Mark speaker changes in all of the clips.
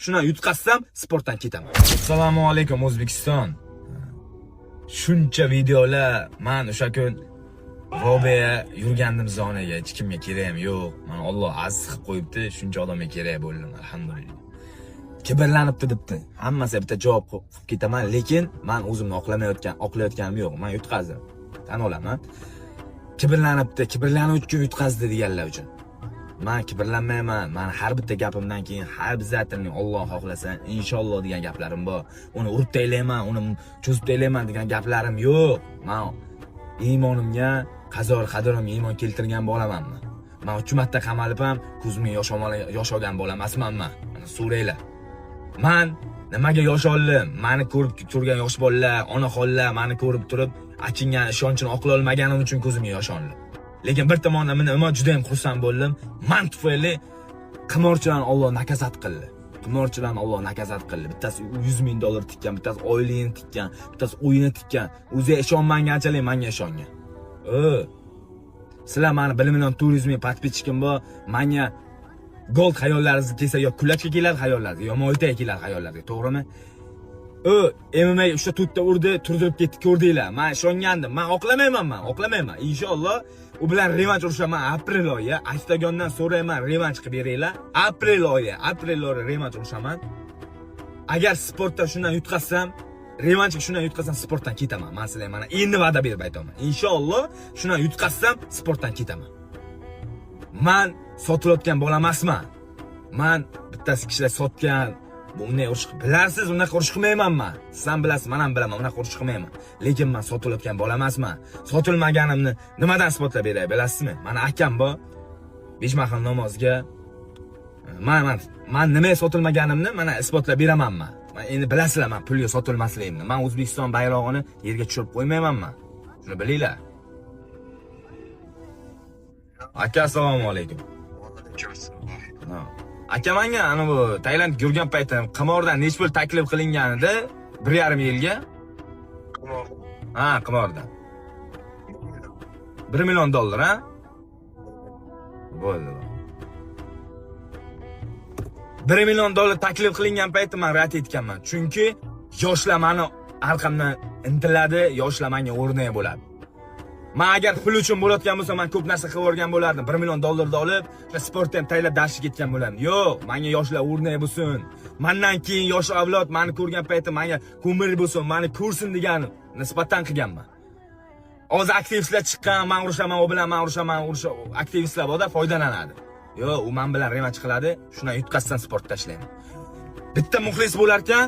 Speaker 1: Shundan yutqazsam, sportdan ketaman. Assalomu alaykum, O'zbekiston. Shuncha videolar, man o'sha kun Robiya yurgandim zonaga, hech kimga keragim yo'q. Mana Alloh aziz qilib qo'yibdi, shuncha odamga kerak bo'ldim, alhamdulillah. Kibrlanibdi debdi. Hammasiga bitta javob qilib ketaman, lekin man o'zimni oqlamayotgan, oqlayotganim yo'q. Man yutqazdim. Tan olaman. Kibrlanibdi, kibrlanuvchi yutqazdi deganlar uchun. Man kibrlanmayman. Man har bitta gapimdan keyin har обязательно Alloh xohlasa, inshaalloh degan gaplarim bor. Uni urib taylayman, uni cho'zib taylayman degan gaplarim yo'q. Man iymonimga, qazo qadarimga iymon keltirgan bolaman man. Man 3 marta qamalib ham ko'zimga yosh olgan bola emasman man. Mana so'ranglar. Man nimaga yosh oldim? Mani ko'rib turgan yosh bolalar, onaxonlar mani ko'rib turib achingan, ishonchini oqlolmaganim uchun ko'zimga yosh oldim. Lekin bir tomondan nima, juda ham xursand bo'ldim. Man tufayli qimorchilarni Alloh наказать qildi. Qimorchilarni Alloh наказать qildi. Bittasi 100 ming dollar tikkan, bittasi oyligini tikkan, bittasi uyini tikkan. O'ziga ishonmaganchalik menga ishongan. Sizlar mani 1 million 400 ming подписчик im bor. Menga gold xayollaringiz kelsa, yo кулачка keladi xayollaringizga, yo Muay keladi xayollaringizga, to'g'rimi? U MMA 3 ta 4 ta urdi, turdirib ketdi, ko'rdinglar. Men ishongandim. Men oqlamayman, men oqlamayman. Inshaalloh u bilan revansh urushaman aprel oyi. Oktagondan so'rayman, revansh qilib beringlar. Aprel oyi revansh urushaman. Agar sportda shundan yutqazsam, revanshga shundan yutqazsam, sportdan ketaman. Men sizlarga mana endi va'da berib aytaman. Inshaalloh shundan yutqazsam, sportdan ketaman. Man sotilayotgan bola emasman. Man bittasi kishilar sotgan, bu unday urush bilarsiz, unaqa urush qilmayman man. Siz ham bilasiz, men ham bilaman, unaqa urush qilmayman. Lekin man sotilayotgan bola emasman. Sotilmaganimni nimadan isbotlab beray, bilasizmi? Mani akam bor. 5 mahal namozga man nimaga sotilmaganimni mana isbotlab beraman man. Man endi bilasizlar, man pulga sotilmasligimni. Man O'zbekiston bayrog'ini yerga tushirib qo'ymayman man. Shuni bilinglar. Aka, assalomu alaykum. Ha. Aka, manga ana bu Tailandga yurgan paytim qimordan necha pul taklif qilinganida 1,5 yilga? Ha, qimordan. 1 million dollar, ha? Bo'ldi. 1 million dollar taklif qilingan paytda man rad etganman. Chunki yoshlar mani arqamdan intiladi, yoshlar menga o'rnak bo'ladi. Man agar pul uchun bo'layotgan bo'lsa, man ko'p narsa qilib yuborgan bo'lardim. 1 million dollarni olib, o'sha sportda ham taylab darsga ketgan bo'lardim. Yo'q, menga yoshlar o'rnak bo'lsin. Mendan keyin yosh avlod meni ko'rgan paytda menga ko'mir bo'lsin, meni ko'rsin degan nisbatan qilganman. Hozir aktivistlar chiqqan, man urushaman, u bilan man urushaman, urusha aktivistlar borda foydalanadi. Yo'q, u men bilan revansh qiladi, shundan yutqazsam sport tashlayman. Bitta muxlis bo'larkan,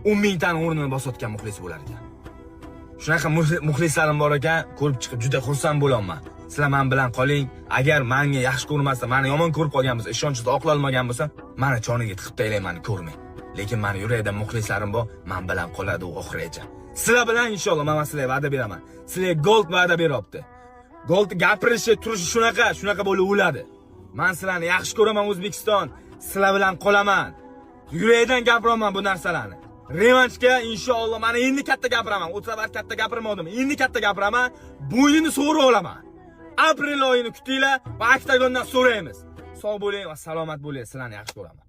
Speaker 1: 10 mingtani o'rnini bosayotgan muxlis bo'lar ekan. Shunaqa muxlislarim bor ekan, ko'rib chiqib juda xursand bo'laman. Sizlar men bilan qoling. Agar menga yaxshi ko'rmasa, meni yomon ko'rib qolgan bo'lsa, ishonchni oqlolmagan bo'lsa, mani choniga tiqib taylayman, mani ko'rmang. Lekin mani yurakda muxlislarim bor, men bilan qoladi u oxirigacha. Sizlar bilan inshaalloh men sizlarga va'da beraman. Sizlarga Gold va'da beryapti. Gold gapirishi, turishi shunaqa, shunaqa bo'lib o'ladi. Men sizlarni yaxshi ko'raman, O'zbekiston. Sizlar bilan qolaman. Yurakdan gapiraman bu narsalarni. Revanshga inshaalloh mana endi katta gapiraman. O'tsa safar katta gapirmadim. Endi katta gapiraman. Bo'ynini so'rib olaman. Aprel oyini kutinglar va oktagondan so'raymiz. Sog' bo'ling va salomat bo'ling. Sizlarni yaxshi ko'raman.